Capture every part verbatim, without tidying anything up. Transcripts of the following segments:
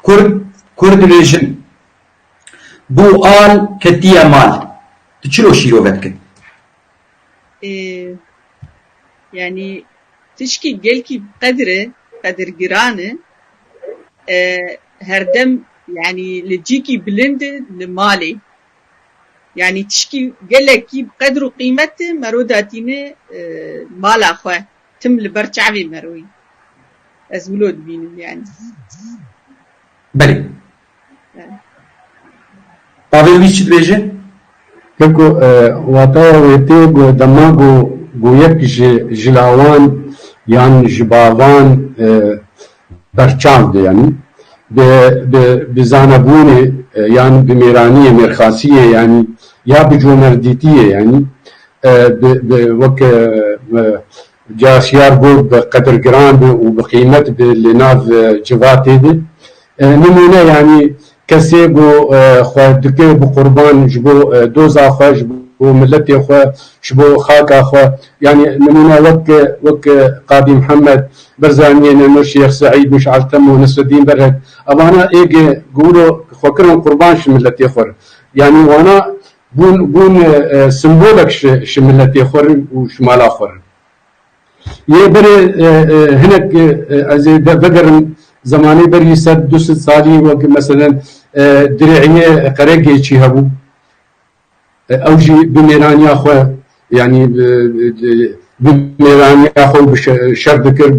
Kurd, Kurd dibêjin, bû al ketiye mal. Tu çilo şîrove dikin? Ê, yanî tişkî gelkî qedir e, qedirgiran e, e, herdem yanî li cîkî bilind e li malê. Yanî tişkî gelekî bi qedir û qîmet e, mero datîne, e, mala xwe. Tim li ber çavê mero yî. Ez wilo dibînim yanî. Belê. Pavel wî çi dibêje? Heko, e, wataya wê tê ku dema ku, ku yek ji, ji lawan yan ji bavan, e, berçav de, yanî bi, bi, bi zanebûnê, e, yan bi mêraniyê, mêrxasiyê, yanî ya bi comerdîtiyê, yanî, e, bi, bi, wek, e, e, Ca Şiyar got, bi qedirgiran bi û bi qîmet bi li nav, e, civatê de. E, nimûne, yanî kesê ku, e, xwe dike bi qurban ji bo, e, doza xwe, ji bo miletê xwe, ji bo xaka xwe. Yanî nimûne wek, wek Qadî Mihemed, Barzaniyê, Neno Şêx, Seîd, Mişal Temo, Nesreddîn Berhek. Evana êgê ku wilo xwe kirin qurban ji miletê xwe re. Yanî wana bûn, bûn, e, e, simbolek ji, ji miletê xwe re û ji mala xwe re. Yê berê, e, e, hinek, e, e, ez ê de vegerim zemanê berî sed du sed salî, wek meselen, e, Dirêyê Qeregêçî hebû. E, ew jî bi mêraniya xwe, yanî bi, bi, bi mêraniya xwe bi şe-, şer dikir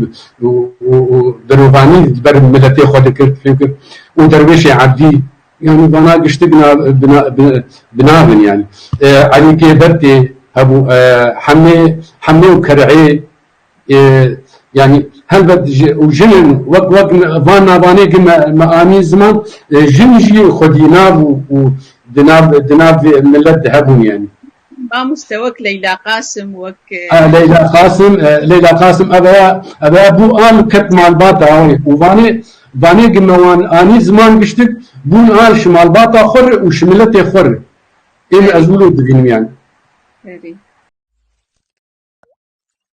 û, û, û dirovanî ber miletê xwe dikir, fêm kir. Û Derwêşê Ebdî, yanî vana giştik na-, bina-, bi-, binavin yanî. E, Elî Kêbertê hebû, e, Hemê, Hemê û Ker'ê, e, yanî helbet ji, û jinin wek, wek van navanê ki me, me anî ziman, e, jin jî xwedî nav û, û di nav, di nav vê milet de hebûn yanî. Mamoste wek Leyla Qasim, wek, e, Ha, Leyla Qasim, e, Leyla Qasim ev ya, ev ya bû an ket malbata wê. Û vanê, vanê ki me wan anî ziman giştik, bûn an ji malbata xwe re û ji miletê xwe re. Ê me ez wilo dibînim yanî. Erê.